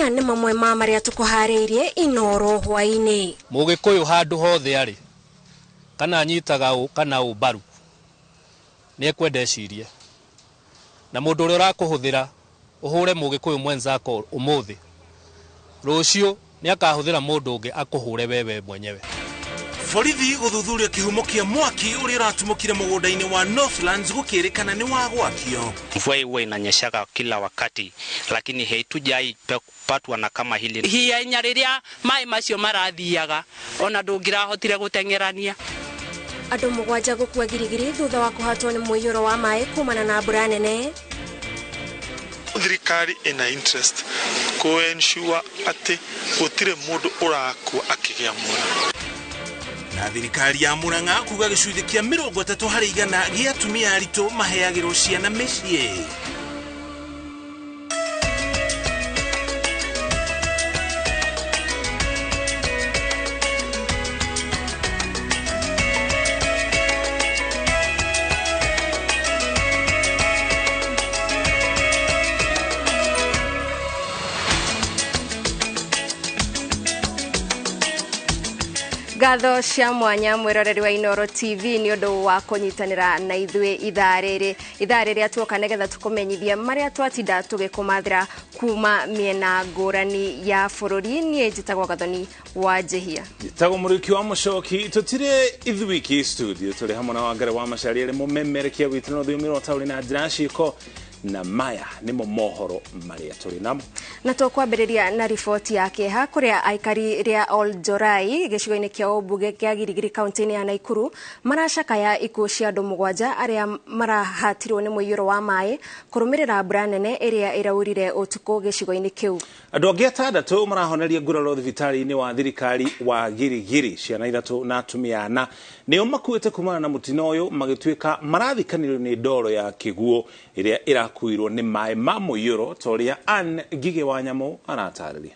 Maya nĩ mamwe ma marĩa tũkũharĩirie Inoro hwaĩ-inĩ. Mũgĩkũyũ handũ hothe arĩ kana anyitaga ũ kana ũ mbaru nĩ ekwenda ecirie, na mũndũ ũrĩa ũrakũhũthĩra ũhũre mũgĩkũyũ mwenzako ũmũthĩ, rũciũ nĩ akahũthĩra mũndũ ũngĩ akũhũre wewe mwenyewe. Borithi gũthuthuria kĩhumo kĩa mwaki ũrĩa ũratumũkire mũgũnda-inĩ wa Northlands gũkĩrĩkana nĩ wa gwakio. Mvua huwa inanyeshaga kila wakati, lakini haitujai patwa na kama hili. Hinya rĩrĩa maĩ macio marathiaga ona ndũngĩrahotire gũteng'erania. Andũ 7 gũkua Girigiri thutha wa kũhatwo nĩ mũiyũro wa maĩ kumana na mbura nene. Thirikari ina interest ku ensure atĩ gũtirĩ mũndũ ũrakua akĩgĩa mwana. Na thirikari ya Murang'a kuga gĩcunjĩ kĩa 30 harĩ igana gĩa atumia aritũ maheagĩrwo ciana mĩciĩ. Ngatho cia mwanya mwiroreri wa Inoro TV ni undu wa kunyitanira na ithuĩ ithaa rĩrĩ, ithaa rĩrĩa tuoka nĩgetha tũkũmenyithia marĩa twatinda tũgĩkũmathĩra kuma mĩena ngũrani ya bũrũri. Niĩ njĩtagwo Gathoni wa Njĩhia, njĩtagwo Mũrĩki wa Mũcoki. Tũtirĩ ithuiki studio, tũrĩ hamwe na Wangari wa Macharia arĩ mũmemerekia witũ na rũthiomi rwa taũni na njĩra ciĩko, na maya nĩmo mohoro marĩa tũrĩ namo. Na tũkwambĩrĩria na riboti ya kĩeha kũrĩa aikari rĩa Oljorai gĩcigo-inĩ kĩa ũmbunge kĩa Girigiri kaunti-inĩ ya Naikuru maracakaya ikuũ cia andũ 7 arĩa marahatirwo nĩ mũiyũro wa maĩ kũrũmĩrĩra mbura nene ĩrĩa ĩraurire ũtukũ gĩcigo-inĩ kĩu. Andũ angĩ 6 marahoneria nguraro thibitarĩ-inĩ wa thirikari wa Girigiri, ciana 3 na atumia 4 nĩo makuĩte kumana na mũtino ũyũ, magĩtuĩka marathikanĩrio nĩ ndoro ya kĩguũ ĩrĩa ĩrakuirwo nĩ maĩ ma mũiyũro, ta ũrĩa Ann Ngigĩ wa Nyamũ aratarĩria.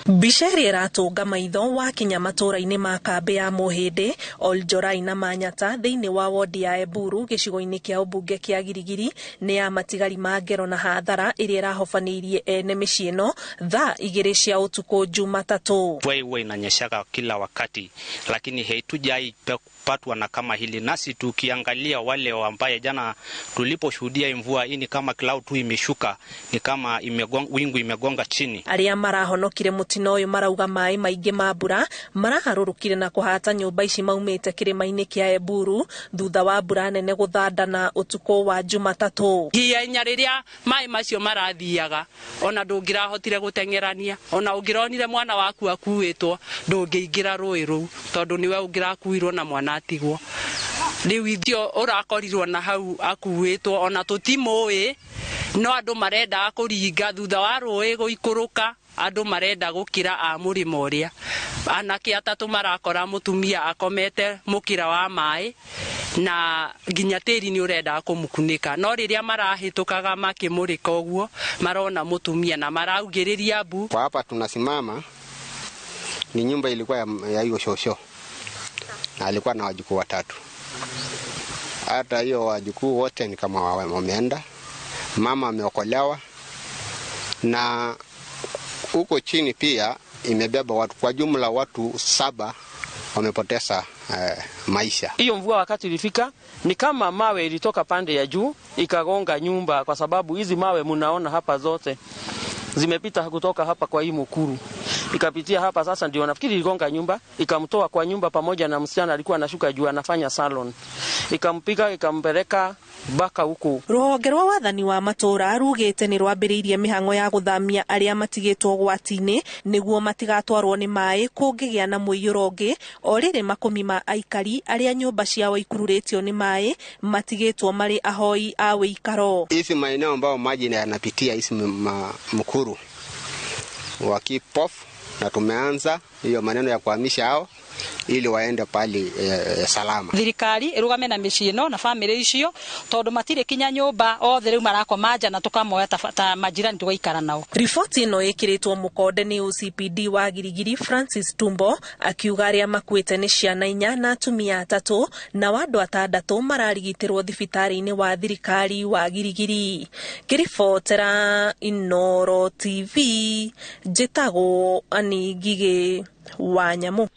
Mbica ĩrĩa ĩratũnga maitho wakinya matũũra-inĩ ma kambĩ ya Mũhĩndĩ, Oljorai na Manyata thĩinĩ wa wodi ya Eburu gĩcigo-inĩ kĩa ũmbunge kĩa Girigiri nĩ ya matigari ma ngero na hathara ĩrĩa ĩrahobanĩirie ene mĩciĩ ĩno thaa 2 cia ũtukũ Jumatatũ. Mvua huwa inanyeshaga kila wakati, lakini haitujai patwa na kama hili. Nasi tukiangalia wale ambaye jana tuliposhuhudia mvua hii ni kama cloud tu imeshuka, ni kama wingu imegonga chini. Arĩa marahonokire mũtino ũyũ marauga maĩ maingĩ ma mbura maraharũrũkire na kũhata nyũmba ici maumĩte kĩrĩma-inĩ kĩa Eburu thutha wa mbura nene gũthandana ũtukũ wa Jumatatũ. Hinya rĩrĩa maĩ macio marathiaga ona ndũngĩrahotire gũteng'erania, ona ũngĩronire mwana waku akuĩtwo ndũngĩingĩra rũĩ rũu tondũ nĩwe ũngĩrakuirwo na mwana atigwo. Rĩu ithio ũrakorirwo na hau akuĩtwo ona tũtimũĩ, no andũ marendaga kũringa thutha wa rũĩ gũikũrũka, andũ marenda gũkĩra a mũrĩmo ũrĩa. Anake 3 marakora mũtumia akomete mũkĩra wa maĩ na nginya tĩri nĩ ũrendaga kũmũkunĩka, no rĩrĩa marahĩtũkaga makĩmũrĩka ũguo marona mũtumia na maraugĩrĩria mbu. Kwa hapa tunasimama ni nyumba ilikuwa ya hiyo shosho, na alikuwa na wajukuu 3. Hata hiyo wajukuu wote ni kama wameenda, mama ameokolewa, na huko chini pia imebeba watu, kwa jumla watu 7 wamepoteza maisha. Hiyo mvua wakati ilifika ni kama mawe ilitoka pande ya juu ikagonga nyumba, kwa sababu hizi mawe mnaona hapa zote zimepita kutoka hapa kwa hii mukuru ikapitia hapa. Sasa ndio nafikiri iligonga nyumba, ikamtoa kwa nyumba pamoja na msichana alikuwa anashuka juu anafanya salon, ikampiga ikampeleka baka huku. Rũhonge rwa wathani wa matũũra rugĩte nĩ rwambĩrĩirie mĩhang'o ya gũthamia arĩa matigĩtwo ũgwati-inĩ nĩguo matigatwarwo nĩ maĩ kũngĩgĩa na mũiyũro ũngĩ, o rĩrĩ makũmi ma aikari arĩa nyũmba ciao ikururĩtio nĩ maĩ matigĩtwo marĩ ahoi a wĩikaro. Hizi maeneo ambao maji yanapitia hizi mkuru wa Kipofu, na tumeanza hiyo maneno ya kuhamisha hao. ili waende pali salama. Thirikari irugame na mĩciĩ ĩno na famĩlĩ icio tondu matirĩ kinya nyũmba othe rĩu marakoma nja na tukamoya ta majirani tugaikara nao. Riboti ĩno ĩkĩrĩtwo mũkonde nĩ OCPD wa Girigiri Francis Tumbo akiuga arĩa makuĩte nĩ ciana 4 na atumia 3 na andũ 6 mararigitĩrwo thibitarĩ-inĩ wa thirikari wa Girigiri. Ngĩribotera Inooro TV njĩtagwo Annie Ngigĩ wa Nyamu.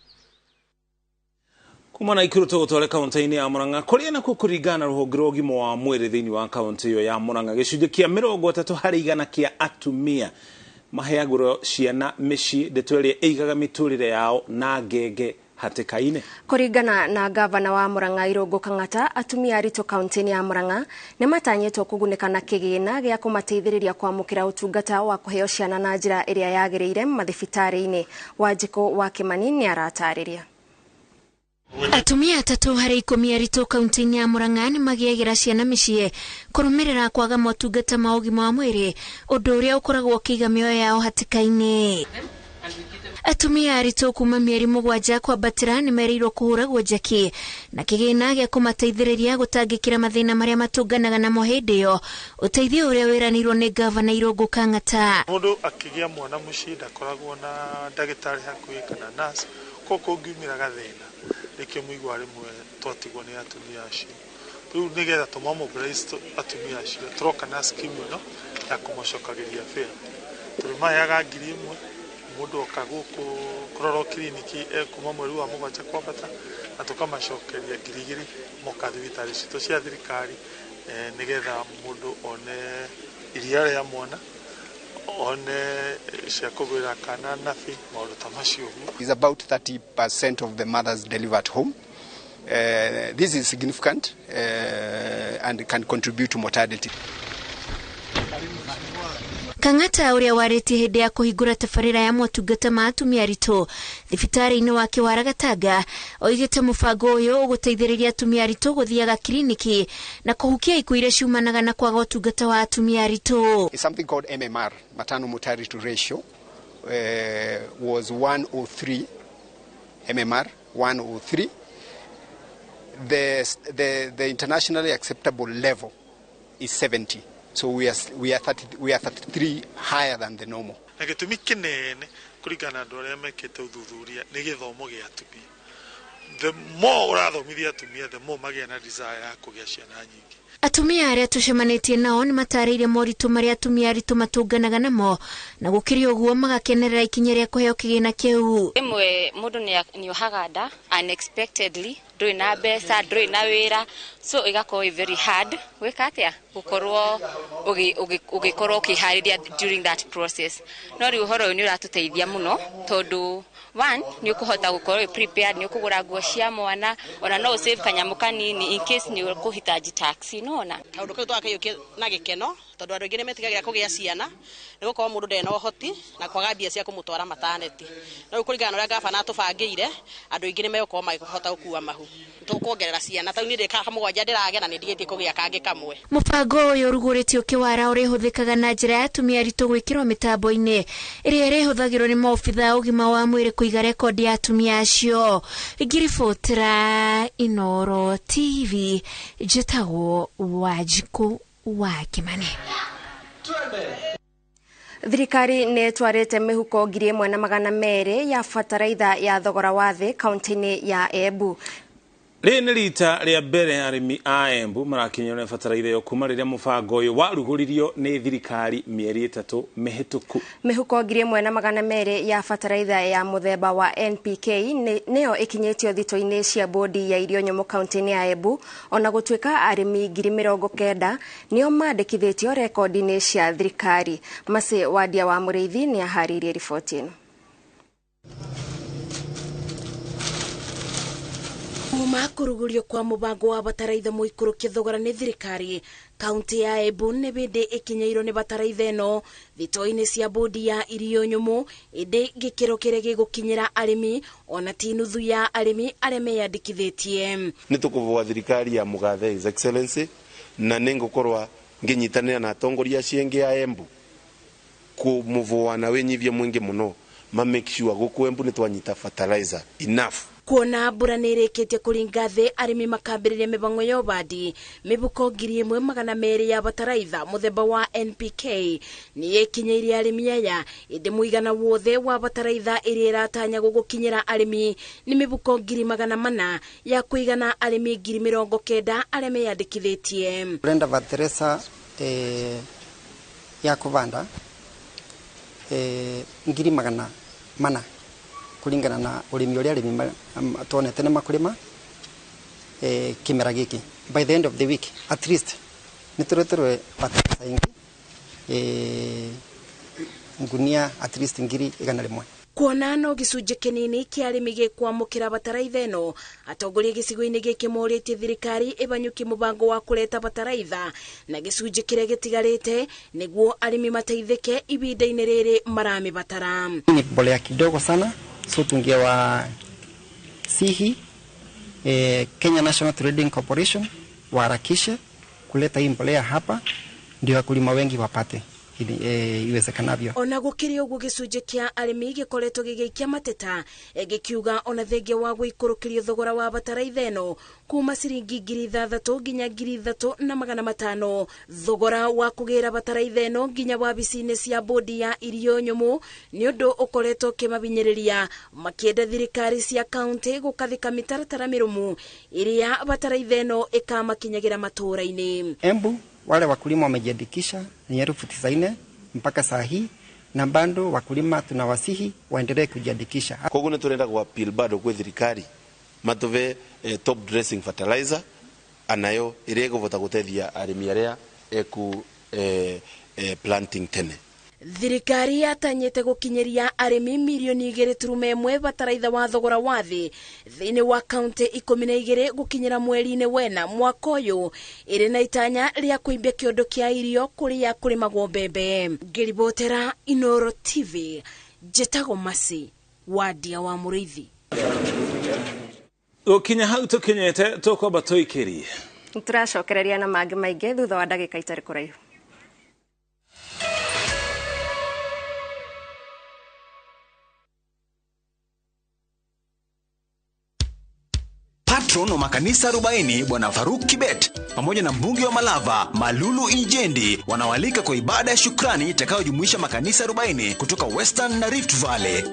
Kuma Naikuru tũgũtware kaunti-inĩ ya Murang'a kũrĩa nakuo kũringana na rũhonge rwa ũgima wa mwĩrĩ thĩinĩ wa kaunti ĩyo ya Murang'a gĩcunjĩ kĩa 30% kĩa atumia maheagwo ciana mĩciĩ, ndeto ĩrĩa ĩigaga mĩtũrĩre yao na ngenge hatĩka-inĩ. Kũringana na gavana wa Murang'a Irũngũ Kang'ata, atumia aritũ kaunti-inĩ ya Murang'a nĩ matanyĩtwo kũgunĩka na kĩgĩna gĩa kũmateithĩrĩria kwamũkĩra ũtungata wa kũheo ciana na njĩra ĩrĩa yagĩrĩire mathibitarĩ-inĩ. Wanjikũ wa Kĩmani nĩ aratarĩria. Atumia 3 harĩ 10 aritũ kaunti-inĩ ya Murang'a nĩ magĩagĩra ciana mĩciĩ kũrũmĩrĩra kwaga motungata ma ũgima wa mwĩrĩ, ũndũ ũrĩa ũkoragwo ũkĩiga mĩoyo yao hatĩka-inĩ. Atumia aritũ kuma mĩeri 7 kwambatĩra nĩ merĩirwo kũhũragwo njeki na kĩgĩna gĩa kũmateithĩrĩria gũtangĩkĩra mathĩna marĩa matũnganaga namo hĩndĩ ĩyo, ũteithio ũrĩa wĩranĩirwo nĩ gavana Irũngũ Kang'ata. Mũndũ akĩgĩa mwana mũciĩ ndakoragwo na ndagĩtarĩ hakuhĩ kana nurse, koguo kũngiumĩra gathĩna nĩkĩo mũigua rĩmwe twatigwo nĩ atumia acio. Rĩu nĩgetha tũmamobilize atumia acio tũroka na scheme ĩno ya kũmacokagĩria fare. Tũrĩmaheaga 1,000 mũndũ oka gũkũ kũrorwo kiriniki kuma mweri wa 7 kwambata, na tũkamacokeria 2,000 moka thibitarĩ citũ cia thirikari nĩgetha mũndũ one iria rĩa mwana, one cia kũgũrĩra kana nabi, maũndũ ta macio ũguo. Is about 30% of the mothers deliver at home. This is significant and can contribute to mortality. Kang'ata ũrĩa warĩtie hĩndĩ ya kũhingũra tabarĩra ya motungata ma atumia aritũ thibitarĩ-inĩ wa Kĩwara Gatanga oigĩte mũbango ũyũ ũgũteithĩrĩria atumia aritũ gũthiaga kiriniki na kũhukia ikuũ iria ciumanaga na kwaga ũtungata wa atumia aritũ. Something called MMR, maternal mortality ratio, was 103, MMR 103. The internationally acceptable level is 70. So we are 33 higher than the normal. Na gĩtũmi kĩnene kũringana na andũ arĩa mekĩte ũthuthuria nĩ gĩthomo gĩa atumia. The more ũrathomithia atumia, the more magĩa na desire ya kũgĩa ciana nyingĩ. Atumia arĩa tũcemanĩtie nao nĩ matarĩirie moritũ marĩa atumia aritũ matũnganaga namo, na gũkĩrĩ ũguo magakenerera ikinya rĩa kũheo kĩgĩna kĩu. Rĩmwe mũndũ nĩ ohaga nda unexpectedly, ndũrĩ na mbeca, ndũrĩ na wĩra, so ĩgakorwo ĩ very hard gwĩka atĩa, gũkorwo ũgĩkorwo ũkĩharĩria during that process. No rĩu ũhoro ũyũ nĩ ũratũteithia mũno tondũ one, nĩ ũkũhota gũkorwo wĩ prepared, nĩ ũkũgũra nguo cia mwana, ona no ũsave kanyamũ kanini in case nĩ ũkũhitaji taxi, nona. Kaũndũ kau twakaiyũkia na gĩkeno tondũ andũ aingĩ nĩ metigagĩra kũgĩa ciana nĩ gũkorwo mũndũ ndarĩ na ũhoti na kwaga mbia cia kũmũtwara mataneti. No rĩu kũringana na ũrĩa gavana atũbangĩire, andũ aingĩ nĩ megũkorwo makĩhota gũkua mahu. Tũkuongerera ciana ta niĩ ndĩ ka 7 ndĩragĩa na nĩ ndigĩtie kũgĩa kangĩ kamwe. Mũbango ũyũ ũrugũrĩtio Kĩwara ũrĩhũthĩkaga na njĩra ya atumia aritũ gwĩkĩrwo mĩtambo-inĩ ĩrĩa ĩrĩhũthagĩrwo nĩ maobitha a ũgima wa mwĩrĩ kũiga rekondi ya atumia acio. Ngiribotera Inooro TV, njĩtagwo Wanjikũ wa Kĩmani. Thirikari nĩ ĩtwarĩte mĩhuko 1,200 ya bataraitha ya thogora wa thĩ kaunti-inĩ ya Embu. Rĩrĩ nĩ rita rĩa mbere arĩmi a Embu marakinyĩrwo nĩ bataraitha ĩyo kuma rĩrĩa mũbango ũyũ warugũririo nĩ thirikari mĩeri 3 mĩhĩtũku. Mĩhuko 1,200 ya bataraitha ya mũthemba wa NPK nĩyo ĩkinyĩtio thito-inĩ cia bodi ya irio nyũmũ kaunti-inĩ ya Embu, ona gũtuĩka arĩmi 90,000 nĩo mandĩkithĩtio rekondi-inĩ cia thirikari. Macĩ Wandia wa Mũrĩithi nĩ aharĩirie riboti ĩno. Kuma kũrugũrio kwa mũbango wa bataraitha mũikũrũkie thogora nĩ thirikari, kaunti ya Embu nĩ bĩndĩ ĩkinyĩirwo nĩ bataraitha ĩno thito-inĩ cia bodi ya irio nyũmũ, ĩndĩ gĩkĩro kĩrĩa gĩgũkinyĩra arĩmi ona ti nuthu ya arĩmi arĩa meyandĩkithĩtie. Nĩ tũkũvoa thirikari ya mũgathe His Excellency na nĩngũkorwa ngĩnyitanĩra na atongoria acio angĩ a Embu kũmũvoa na wĩnyivia mwingĩ mũno ma make sure gũkũ Embu nĩ twanyita fertilizer enough. Kuona mbura nĩ ĩrĩkĩtie kũringa thĩ, arĩmi makambĩrĩria mĩbango ya ũbandi. Mĩbuko 1200 ya bataraitha mũthemba wa NPK nĩ ĩkinyĩirie arĩmi aya, ĩndĩ mũigana wothe wa bataraitha ĩrĩa ĩratanyagwo gũkinyĩra arĩmi nĩ mĩbuko 400,000 ya kũigana arĩmi 90,000 arĩa meyandĩkithĩtie. Urenda bateresa ya kũbanda 400,000 kulingana na urimi uria arimi tuonete ni makurima kimera giki. By the end of the week at least nitureterwe bateresa ingi ngunia at least 100,000. Kuona no gĩcunjĩ kĩnini kĩa arĩmi gĩkwamũkĩra bataraitha ĩno, atongoria gĩcigo-inĩ gĩkĩ morĩtie thirikari ĩbanyũkie mũbango wa kũreta bataraitha na gĩcunjĩ kĩrĩa gĩtigarĩte nĩguo arĩmi mateithĩke ibinda-inĩ rĩrĩ maramĩbatara. Ni mbolea kidogo sana, so tungewasihi Kenya National Trading Corporation waharakishe kuleta hii mbolea hapa ndio wakulima wengi wapate iwezekanavyo. Ona gukiri uguo gĩcunjĩ kĩa arĩmi gĩkoretwo gĩgĩikia mateta gĩkiuga ona thengia wa gũikũrũkĩrio thogora wa bataraitha ĩno kuma ciringi 6,000 nginya 3,500, thogora wa kũgĩra bataraitha ĩno nginya wabici-inĩ cia bodi ya irio nyũmũ nĩ ũndũ ũkoretwo ũkĩmabinyĩrĩria, makĩenda thirikari cia kaunti gũkathĩka mĩtaratara mĩrũmu ĩrĩa bataraitha ĩno ĩkamakinyagĩra matũũra-inĩ. Embu wale wakulima wamejiandikisha ni 94,000 mpaka saa hii, na bado wakulima tunawasihi waendelee kujiandikisha. Koguo nĩ turenda gwa appeal bado kwĩ thirikari matuve top dressing fertilizer anayo ĩrĩa ĩkũvota gũteithia arĩmi arĩa eku planting tene. Thirikari yatanyĩte gũkinyĩria arĩmi mirioni 2.1 bataraitha wa thogora wa thĩ thĩinĩ wa kaunti 12 gũkinyĩra mweri-inĩ wena mwaka ũyũ, ĩrĩ na itanya rĩa kũimbia kĩondo kĩa irio kũrĩa kũrĩmagwo mbembe. Ngĩribotera Inoro TV, njĩtagwo Masi Wadia wa Mũrĩithi. Gũkinya hau tũkinyĩte tũkwamba tũikĩrie. Tũracokereria na mangĩ maingĩ thutha wa ndagĩka itarĩ kũraihu. Patron wa makanisa 40 Bwana Faruk Kibet pamoja na mbunge wa Malava Malulu Injendi wanawalika kwa ibada ya shukrani itakayojumuisha makanisa 40 kutoka Western na Rift Valley.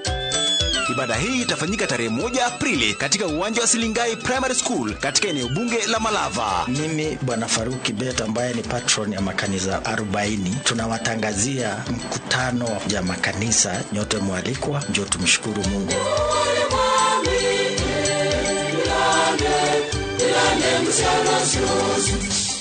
Ibada hii itafanyika tarehe 1 Aprili katika uwanja wa Silingai Primary School katika eneo bunge la Malava. Mimi Bwana Faruk Kibet ambaye ni patron ya makanisa 40, tunawatangazia mkutano ya makanisa, nyote mwalikwa, njoo tumshukuru Mungu.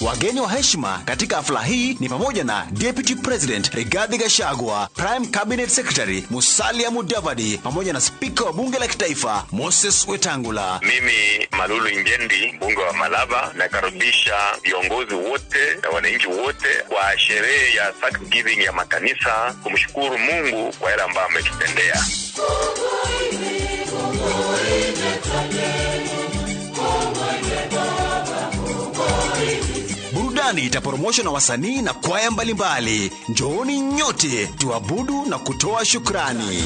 Wageni wa heshima katika hafla hii ni pamoja na Deputy President Rigathi Gachagua, Prime Cabinet Secretary Musalia Mudavadi pamoja na Speaker wa Bunge la Kitaifa Moses Wetangula. Mimi Malulu Injendi, mbunge wa Malava, nakaribisha viongozi wote na wananchi wote kwa sherehe ya Thanksgiving ya makanisa kumshukuru Mungu kwa yale ambayo ametutendea. Burudani itaporomoshwa na wasanii na kwaya mbalimbali. Njooni nyote tuabudu na kutoa shukrani.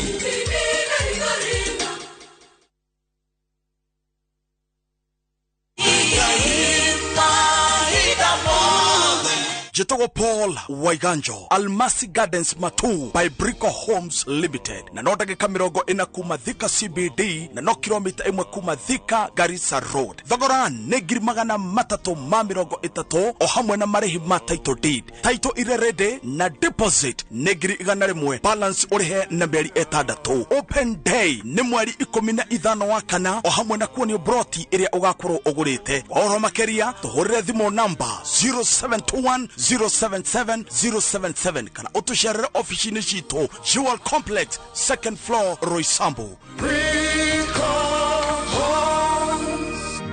Jitogo Paul Waiganjo, Almasi Gardens Matu by Brico Homes Limited. Na no ndagĩka 40 kuma Thika CBD na no kilomita 1 kuma Thika Garissa Road. Thogora nĩ 330,000 o hamwe na marĩhi ma title deed. Title ire ready na deposit nĩ 100,000, balance ũrĩhe na mĩeri 6. Open day nĩ mweri 15 wa kana o hamwe na kuonio broti ĩrĩa ũgakorwo ũgũrĩte. Kwa ũhoro makĩria tũhũrĩre thimũ namba 0721 077 077 kana utusherere ofisini citũ Jewel Complex, second floor, Roysambu.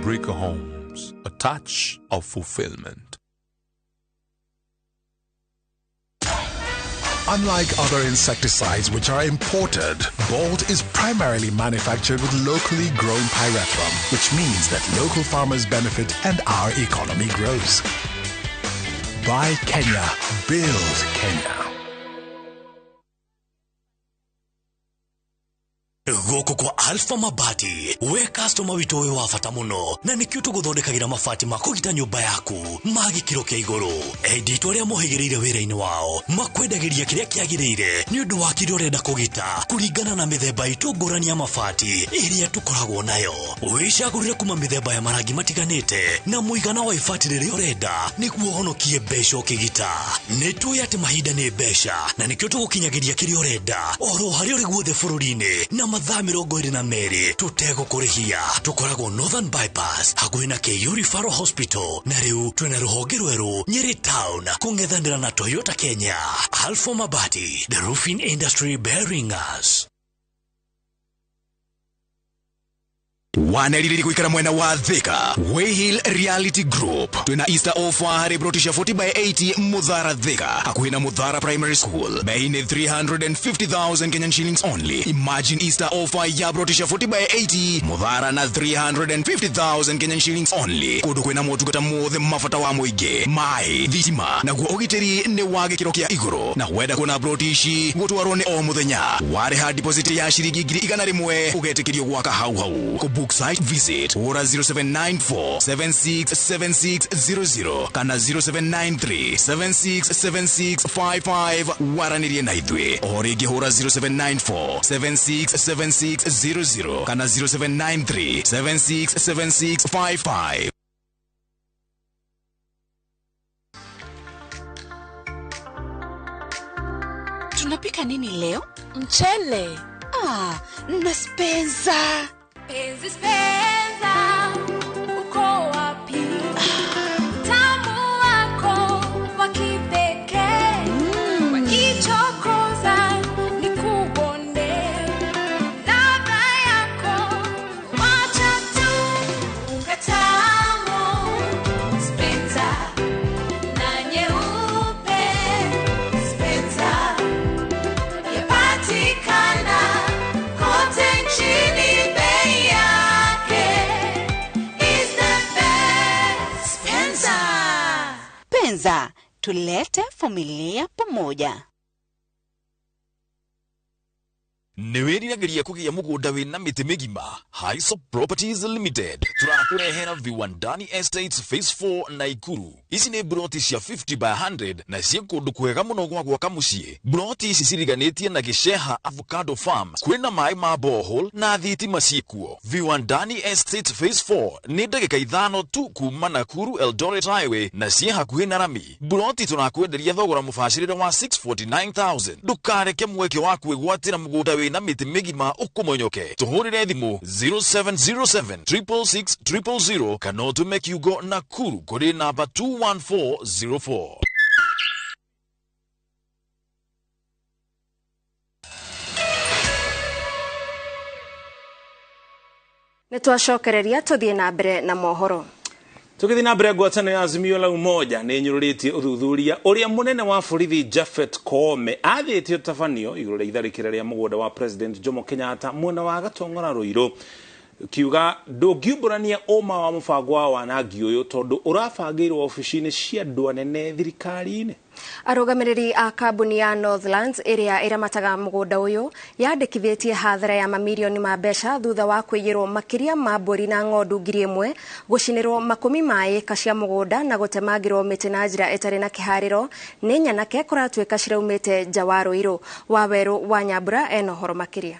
Brico Homes, a touch of fulfillment. Unlike other insecticides which are imported, Bolt is primarily manufactured with locally grown pyrethrum, which means that local farmers benefit and our economy grows. Buy Kenya, build Kenya. Gũkũ kwa Alpha Mabati, we customer witũ wĩ wa bata mũno, na nĩkĩo tũgũthondekagĩra mabati ma kũgita nyũmba yaku ma gĩkĩro kĩa igũrũ. Endi itũ arĩa mohĩgĩrĩire wĩra-inĩ wao makwendagĩria kĩrĩa kĩagĩrĩire nĩ ũndũ wa kĩrĩa ũrenda kũgita kũringana na mĩthemba itũ ngũrani ya mabati ĩrĩa tũkoragwo nayo. Wĩcagũrĩre kuma mĩthemba ya marangi matiganĩte na mũigana wa ibati rĩrĩa ũrenda nĩguo ũhonokie mbeca ũkĩgita. Nĩ tũĩ atĩ mahinda nĩ mbeca na nĩkĩo tũgũkinyagĩria kĩrĩa ũrenda oro harĩa ũrĩ guothe bũrũri-inĩ na mathaa 22 tũtegũkũrĩhia. Tũkoragwo Northern Bypass hakuhĩ na KU Referral Hospital, na rĩu twĩna rũhonge rwerũ Nyeri Town kũng'ethanĩra na Toyota Kenya. Alpha Mabati, the roofing industry bearing us. Waneririri guikara mwena wa Thika, Wayhill Reality Group twina Easter offer hari broti cia 40 by 80 Muthara Thika, hakuhi na Muthara Primary School, bei ni 350,000 Kenyan shillings only. Imagine Easter offer ya broti cia 40 by 80 Muthara na 350,000 Kenyan shillings only. Kundu kwina motungata mothe mabata wa muingi, mai, thitima na guo ugitiri ni wa gikiro kia iguru. Na wenda kuona broti ici gutwarwo ni o muthenya, wariha deposit ya shiringi 100,000 ugetikirio gwaka hau hau. Book site visit ora 0794 767600 kana 0793 767655 waranirie na ithuĩ. O rĩngĩ hũra 0794 767600 kana 0793 767655. Tunapika nini leo? Mchele. Ah, na spenza. Penzi Spenza, uko wapi? Tamu wako wa kipekee, wakichokoza ni kubonde. Ladha yako wacha tu ukatamu. Spenza na nyeupe, Spenza yapatikana kote nchini. Penza, tulete familia pamoja. Nĩ wĩriragĩria kũgĩa mũgũnda wĩna mĩtĩ mĩgima? Hisop Properties Limited tũrakũrehera Viwandani Estates Phase 4 Naikuru. Ici nĩ broti cia 50 by 100 na ciĩ kũndũ kwega mũno gwa gwaka mũciĩ. Broti ici ciriganĩtie na Gĩceha Avocado Farm, kwĩna maĩ ma borehole na thitima ciĩkuo. Viwandani Estates Phase 4 nĩ ndagĩka 5 tu kuma Nakuru Eldoret Highway na ciĩ hakuhĩ na rami. Broti tũrakwenderia thogora mũbacĩrĩre wa 649,000. Ndũkareke mweke wa kwĩgwatĩra mũgũnda wĩna mĩtĩ mĩgima ũkũmonyoke. Tũhũrĩre thimũ 0707 666 000 kana ũtũme kiugo Nakuru kũrĩ namba 21404. Nĩ twacokereria tũthiĩ na mbere na mohoro. Tukithi na mbere, ngwatanĩro ya Azimio la Umoja nĩ ĩnyũrũrĩtie ũthuthuria ũrĩa mũnene wa borithi Japhet Koome athĩtie ũtabanio igũrũ rĩa itharĩkĩra rĩa mũgũnda wa President Jomo Kenyatta mwena wa Gatong'ora Ruiru, kiuga ndũngiumbũrania ũma wa mũbango wa wanangi ũyũ tondũ ũrabangĩirwo obici-inĩ cia andũ anene thirikari-inĩ. Arũgamĩrĩri a kambuni ya Northlands ĩrĩa ĩramataga mũgũnda ũyũ yandĩkithĩtie hathara ya mamirioni ma mbeca thutha wa kũiyĩrwo makĩria ma mbũri na ng'ondu 1,000, gũcinĩrwo makũmi ma ĩka cia mũgũnda na gũtemangĩrwo mĩtĩ na njĩra ĩtarĩ na kĩharĩro nĩ nyanake kũratuĩka ciraumĩte nja wa Ruiru. Wawerũ wa Nyambura ena ũhoro makĩria.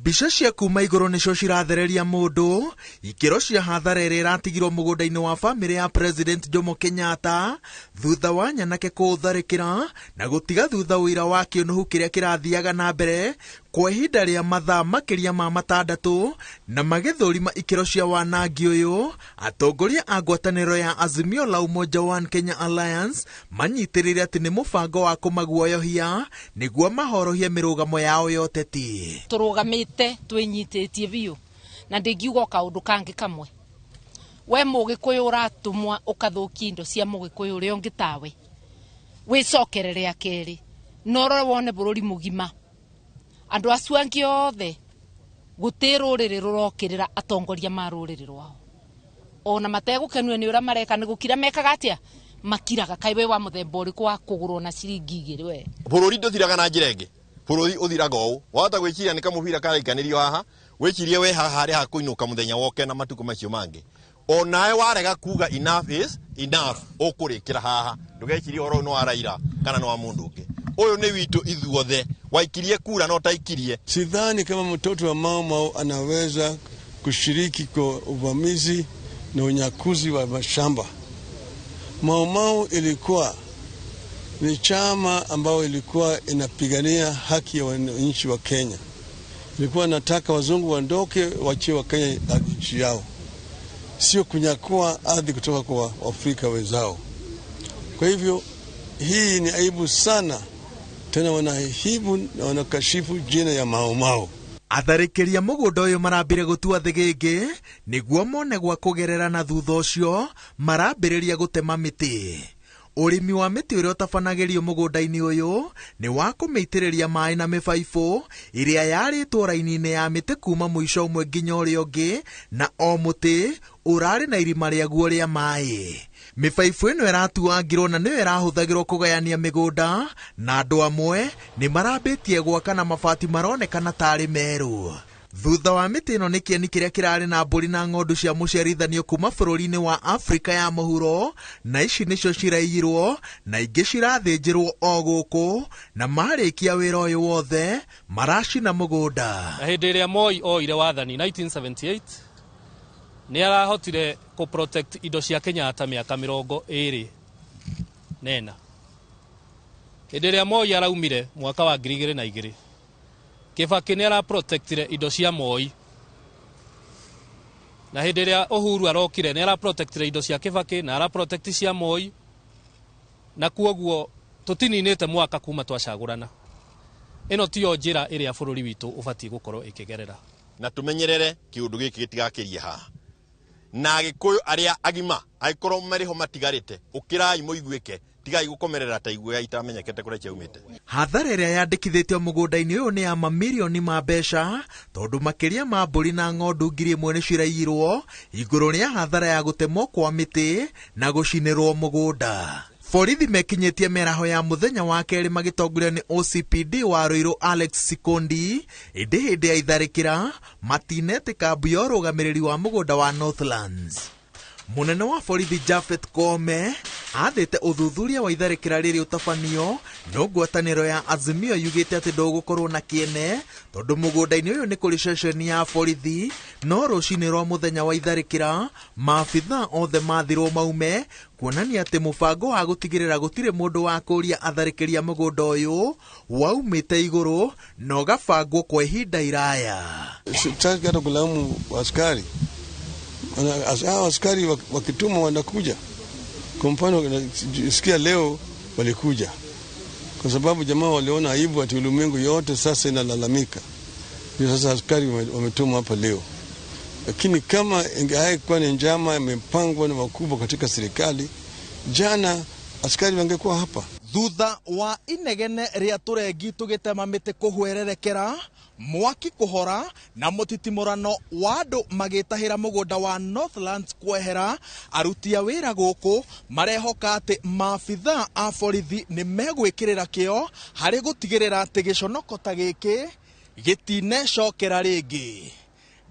Mbica cia kuma igũrũ nĩcio cirathereria mũndũ ikĩro cia hathara ĩrĩa ĩratigirwo mũgũnda-inĩ wa bamĩrĩ ya President Jomo Kenyatta thutha wa nyanake kũũtharĩkĩra na gũtiga thutha ũira wa kĩũnũhu kĩrĩa kĩrathiaga na mbere kwa ihinda rĩa mathaa makĩria ma 6 na magĩthũrima ikĩro cia wanangi ũyũ. Atongoria a ngwatanĩro ya Azimio la Umoja One Kenya Alliance manyitĩrĩire atĩ nĩ mũbango wa kũmaguoyohia nĩguo mahorohie mĩrũgamo yao ya ũteti. Tũrũgamĩte twĩnyitĩtie biũ na ndingiuga o kaũndũ kangĩ kamwe. We mũgĩkũyũ ũratũmwa ũkathũkia indo cia mũgĩkũyũ ũrĩa ũngĩ tawe, wĩcokerere akerĩ na ũrore wone bũrũri mũgima andũ acio angĩ othe gũtĩ rũrĩrĩ rũrokĩrĩra atongoria ma rũrĩrĩ rwao, ona mategũkenio nĩ ũrĩa mareka nĩ gũkira mekaga atĩa, makiraga. Kaĩ we wa mũthemba ũrĩkũ wa kũgũrwo na ciringi 2 we? Bũrũri ndũthiraga na njĩra ĩngĩ. Bũrũri ũthiraga ũũ. Wahota gwĩciria nĩ kamũbira karaikanĩrio haha, wĩcirie we haha harĩ ha kũinũka mũthenya woke na matukũ macio mangĩ. Onawe warega kuga enough is enough, ũkũrĩkĩra haha. Ndũgecirie ũhoro ũyũ nĩ wa Raila kana nĩ wa mũndũ ũngĩ. Ũyũ nĩ witũ ithuothe. Waikirie kura na ũtaikirie. Sidhani kama mtoto wa Mau Mau anaweza kushiriki kwa uvamizi na unyakuzi wa mashamba. Mau Mau ilikuwa ni chama ambao ilikuwa inapigania haki ya wananchi wa Kenya. Ilikuwa nataka wazungu waondoke, waachie wa Kenya nchi yao, sio kunyakua ardhi kutoka kwa Afrika wenzao. Kwa hivyo hii ni aibu sana, tena wanaibu na wanakashifu jina ya Mau Mau. Atharĩkĩri a mũgũnda ũyũ marambire gũtua thĩgĩngĩ nĩguo mone gwa kũgerera na thutha ũcio marambĩrĩria gũtema mĩtĩ. Ũrĩmi wa mĩtĩ ũrĩa ũtabanagĩrio mũgũnda-inĩ ũyũ nĩ wa kũmĩitĩrĩria maĩ na mĩbaibũ ĩrĩa yarĩtwo raini-inĩ ya mĩtĩ kuma mũico ũmwe nginya ũrĩa ũngĩ, na o mũtĩ ũrarĩ na irima rĩaguo rĩa maĩ. Mĩbaibũ ĩno ĩratuangirwo na nĩyo ĩrahũthagĩrwo kũgayania mĩgũnda, na andũ amwe nĩ marambĩtie gwaka na mabati maronekana tarĩ merũ. Thutha wa mĩtĩ ĩno nĩ kĩeni kĩrĩa kĩrarĩ na mbũri na ng'ondu cia mũciarithanio kuma bũrũri-inĩ wa Afrika ya mũhuro, na ici nĩcio ciraiyirwo na ingĩ cirathĩnjĩrwo o gũkũ, na marĩkia wĩra ũyũ wothe maracina mũgũnda. Na hĩndĩ ĩrĩa Moi oire wathani 1978 nĩ arahotire kũ protect indo cia Kenyatta mĩaka 24. Hĩndĩ ĩrĩa Moi araumire mwaka wa 2002, Kibaki nĩ araprotectire indo cia Moi. Na hĩndĩ ĩrĩa Uhuru arokire nĩ araprotectire indo cia Kibaki na araprotect cia Moi, na kuoguo tũtininĩte mwaka kuma twacagũrana. Ĩno tiyo njĩra ĩrĩa bũrũri witũ ũbatiĩ gũkorwo ĩkĩgerera. Na tũmenyerere kĩũndũ gĩkĩ gĩtigakĩrie haha. Na Agĩkũyũ arĩa agima angĩkorwo marĩ ho matigarĩte, ũkĩrai mũiguĩke, tigai gũkomerera ta iguoya itamenyekete kũrĩa ciaumĩte. Hathara ĩrĩa yandĩkithĩtio mũgũnda-inĩ ũyũ nĩ ya mamirioni ma mbeca, tondũ makĩria ma mbũri na ng'ondu 1000 nĩ ciraiyirwo igũrũ rĩa hathara ya gũtemwo kwa mĩtĩ na gũcinĩrwo mũgũnda. Borithi mekinyĩtie mĩaraho ya mũthenya wa kerĩ magĩtongorio nĩ OCPD wa Ruiru Alex Sikondi, ĩndĩ hĩndĩ ya itharĩkĩra matinetĩka mbu ya ũrũgamĩrĩri wa mũgũnda wa Northlands. Mũnene wa borithi Japhet Koome athĩte ũthuthuria wa itharĩkĩra rĩrĩ ũtabanio, no ngwatanĩro ya Azimio yugĩte atĩ ndũgũkorwo na kĩene tondũ mũgũnda-inĩ ũyũ nĩ kũrĩ ceceni ya borithi, no rũcinĩ rwa mũthenya wa itharĩkĩra maabithaa othe mathirwo maume, kuonania atĩ mũbango wa gũtigĩrĩra gũtirĩ mũndũ wa kũria atharĩkĩria mũgũnda ũyũ waumĩte igũrũ na ũgabangwo kwa ihinda iraya. Sitaki hata kulaumu askari. Hao askari wakitumwa wanakuja. Kwa mfano sikia leo walikuja kwa sababu jamaa waliona aibu ati ulimwengu yote sasa inalalamika. Ndio sasa askari wametumwa hapa leo. Lakini kama ingekuwa ni njama imepangwa na wakubwa katika serikali, jana askari wangekuwa hapa. Thutha wa inegene rĩa tũrengi tũgĩtema mĩtĩ kũhwererekera, mwaki kũhora na mũtitimũrano wa andũ magĩtahĩra mũgũnda wa Northlands kwehera, aruti a wĩra gũkũ marehoka atĩ maabithaa a borithi nĩ megwĩkĩrĩra kĩo harĩ gũtigĩrĩra atĩ gĩconoko ta gĩkĩ gĩtinecokera rĩngĩ.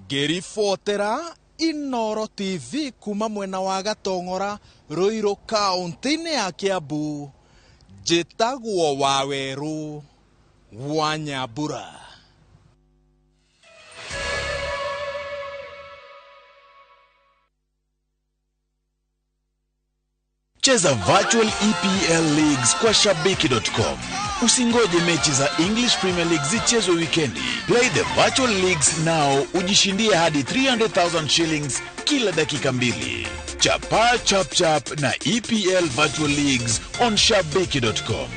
Ngĩribotera Inooro TV kuma mwena wa Gatong'ora, Ruiru kaunti-inĩ ya Kiambu, njĩtagwo Wawerũ wa Nyambura. Cheza Virtual EPL Leagues kwa Shabiki.com. Usingoje mechi za English Premier League zichezwe wikendi. Play the Virtual Leagues now, ujishindie hadi 300,000 shillings kila dakika mbili. Chapa chap chap na EPL Virtual Leagues on Shabiki.com.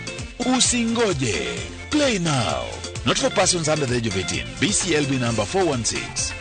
Usingoje. Play now. Not for persons under the age of 18. BCLB number 416.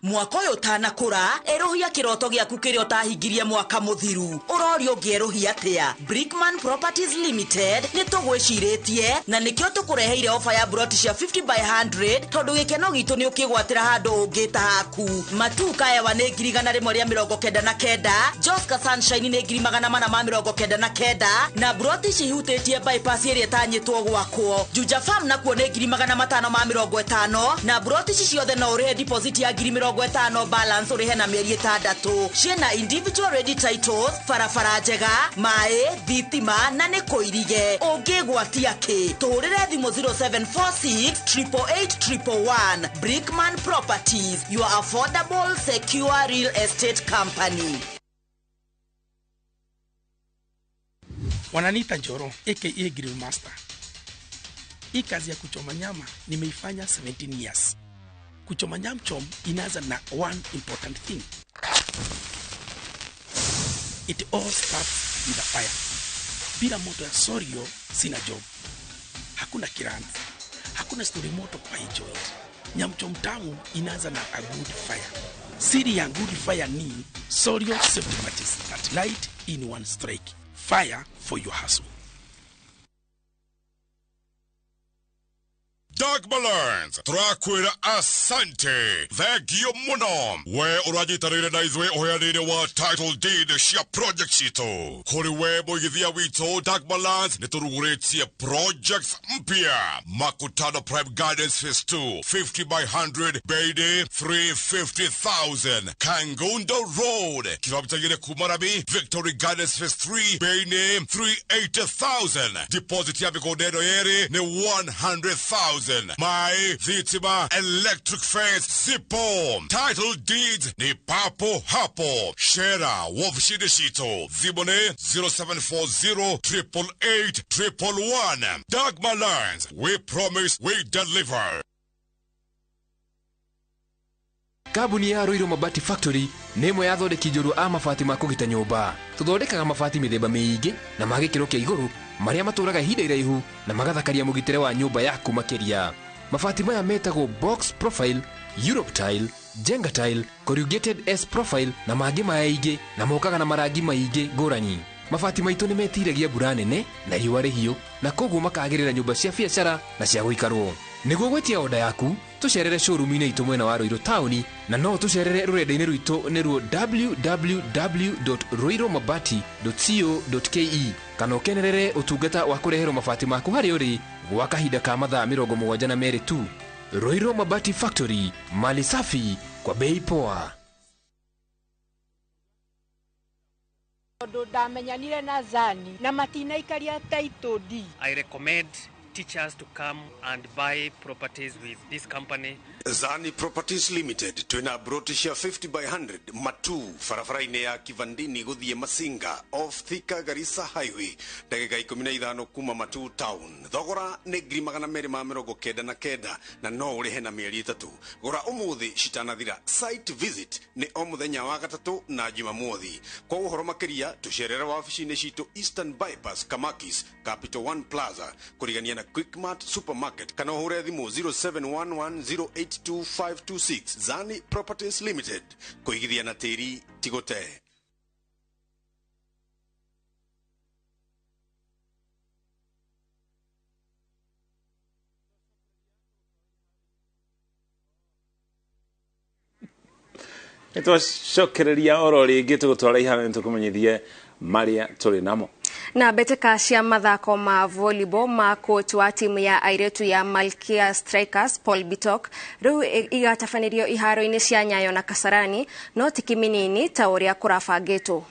Mwaka ũyũ ũtanakũra erũhia kĩroto gĩaku kĩrĩa ũtahingirie mwaka mũthiru. Ũrorio ũngĩerũhia atĩa? Brickman Properties Limited nĩ tũgwĩcirĩtie na nĩkĩo tũkũreheire ofa ya broti cia 50 by 100 tondũ gĩkeno gitũ nĩ ũkĩgwatĩra handũ ũngĩta haku. Matuka ewa nĩ 199,000, Joska Sunshine nĩ 499,000 na broti ici ihutĩtie bypass ĩrĩa ĩtanyĩtwo gwakwo. Juja Farm nakuo nĩ 550,000 na broti ici ciothe no ũrĩhe deposit ya 50,000 balance ũrĩhe na mĩeri 6. Ciĩna individual ready titles, barabara njega, maĩ, thitima na nĩ kũirige. Ũngĩgwatia kĩ? Tũhũrĩre thimũ 0746 888 111. Brickman Properties, your affordable, secure real estate company. Wananiita Njoro aka Grill Master. Hii kazi ya kuchoma nyama nimeifanya 17 years. Kuchoma nyam chom inaanza na one important thing. It all starts with a fire. Bila moto ya Sorio sina job. Hakuna kirana. Hakuna story moto kwa hii joint. Nyam chom tamu inaanza na a good fire. Siri ya good fire ni Sorio safety matches that light in one strike. Fire for your hustle. Dagmalands turakwira asante thengio muno we uranyitanĩire na ithuĩ ũheanĩire wa title deed cia project citũ kũrĩ we mũigithia witũ Dagmalands nĩ tũrugũrĩtie projects mpya Makutano Prime Gardens Phase 2 50 by 100 bei 350,000 Kangundo Road kilomita 2 kuma Rami Victory Gardens Phase 3 bei 380,000 deposit ya mĩgũnda ĩno yerĩ nĩ 100,000 My thitima electric fence sipo title deeds ni papo hapo shera wofishini citũ thimũ nĩ 0740 888 111. Dagmar Lands, we promise we deliver. Kambuni ya Ruiru Mabati Factory nĩ ĩmwe ya athondeki njorua a mabati ma kũgita nyũmba. Tũthondekaga mabati mĩthemba mĩingĩ na ma gĩkĩro kĩa igũrũ marĩa matũraga ihinda iraihu na magathakaria mũgitĩre wa nyũmba yaku makĩria. Mabati maya metagwo box profile, Europe tile, Jenga tile, corrugated S profile na mangĩ maingĩ na mokaga na marangi maingĩ ngũrani. Mabati maitũ nĩ metiragia mbura nene na riũa rĩhiũ na koguo makagĩrĩra nyũmba cia biacara na cia gũikarwo. Nĩguo gwĩtia oda yaku tũcerere showroom-inĩ itũ mwena wa Ruiru taũni na no tũcerere rũrenda-inĩ rwitũ nĩruo www.ruirumabati.co.ke kana ũkenerere ũtungata wa kũreherwo mabati maku harĩa ũrĩ gwa kahinda ka mathaa 72 tu. Ruiru Mabati Factory, mali safi kwa bei poa. Tondu ndamenyanire na Zani na matinaikaria title deed. I recommend teachers to come and buy properties with this company. Zani Properties Limited twina broti cia 50 by 100 Matu barabara-inĩ ya Kivandini guthie Masinga off Thika Garissa Highway ndagĩka 15 kuma Matu town. Thogora nĩ 299,000 na no ũrĩhe na mĩeri 3. Gũra ũmũthĩ citanathira. Site visit nĩ o mũthenya wa gatatũ na Jumamothi. Kwa ũhoro makĩria tũcerere wabici-inĩ citũ Eastern Bypass Kamakis Capital One Plaza kũrigania na Quickmart Supermarket kana ũhũre thimũ 0711082526. Zani Properties Limited, kũigithia na tĩri ti gũte. Nĩtwacokereria oro rĩngĩ tũgũtwara iharo nĩtũkũmenyithie marĩa tũrĩ namo. Na mbĩtĩka cia mathako ma volleyball ma coach wa timu ya airĩtu ya Malkia Strikers Paul Bitok rĩu igatabanĩrio iharo-inĩ cia Nyayo na Kasarani no ti Kiminini ta ũrĩa kũrabangĩtwo.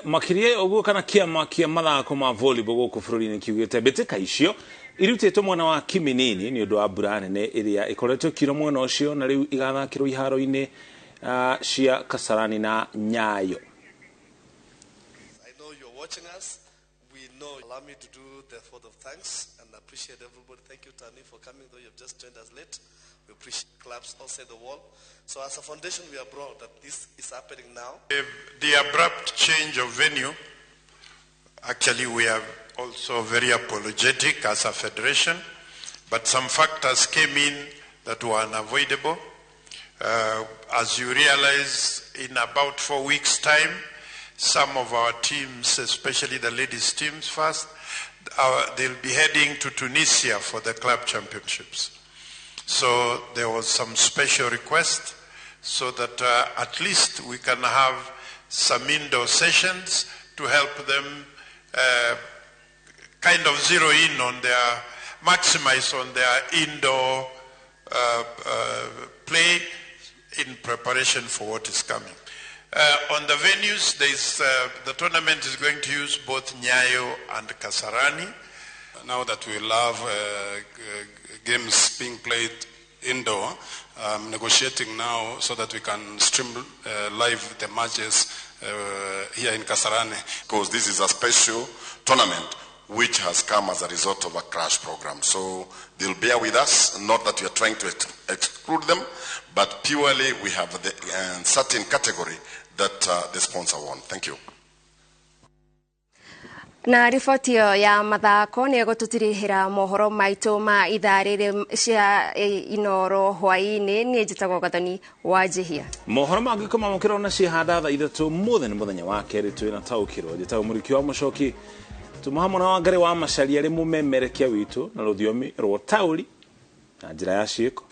Makĩria ũguo kana kĩama kĩa mathako ma volleyball gũkũ bũrũri-inĩ kiugĩte mbĩtĩka icio irutĩtwo mwena wa Kiminini nĩ ũndũ wa mbura nene ĩrĩa ĩkoretwo ĩkiura mwena ũcio na rĩu igathakĩrwo iharo-inĩ cia Kasarani na Nyayo. I know you're watching us. We know. Allow me to do the vote of thanks and appreciate everybody. Thank you, Tani, for coming, though you've just joined us late. We appreciate clubs outside the wall. So as a foundation, we are proud that this is happening now. The abrupt change of venue, actually we are also very apologetic as a federation, but some factors came in that were unavoidable. As you realize, in about 4 weeks' time, some of our teams, especially the ladies' teams first, they'll be heading to Tunisia for the club championships. So there was some special request so that at least we can have some indoor sessions to help them kind of zero in on their, maximize on their indoor play in preparation for what is coming. On the venues, the tournament is going to use both Nyayo and Kasarani. Now that we love games being played indoor, I'm negotiating now so that we can stream live the matches here in Kasarani. Because this is a special tournament which has come as a result of a crash program. So they'll bear with us, not that we are trying to exclude them, but purely we have the certain category that the sponsor won. Thank you. Na riboti ĩyo ya mathako nĩ ĩgũtũtirihĩra mohoro maitũ ma ithaa rĩrĩ cia Inoro hwaĩ-inĩ. Niĩ njĩtagwo Gathoni wa Njĩhia. Mohoro mangĩ kũmamũkĩra ona ciĩhanda thaa 3 mũthenya mũthenya wa kerĩ twĩna taũkĩrwo. Njĩtagwo Mũriki wa Mũcoki, tũmũhamwe na Wangarĩ wa Macaria arĩ mũmemerekia witũ na rũthiomi rwa taũri na njĩra ya ciĩko.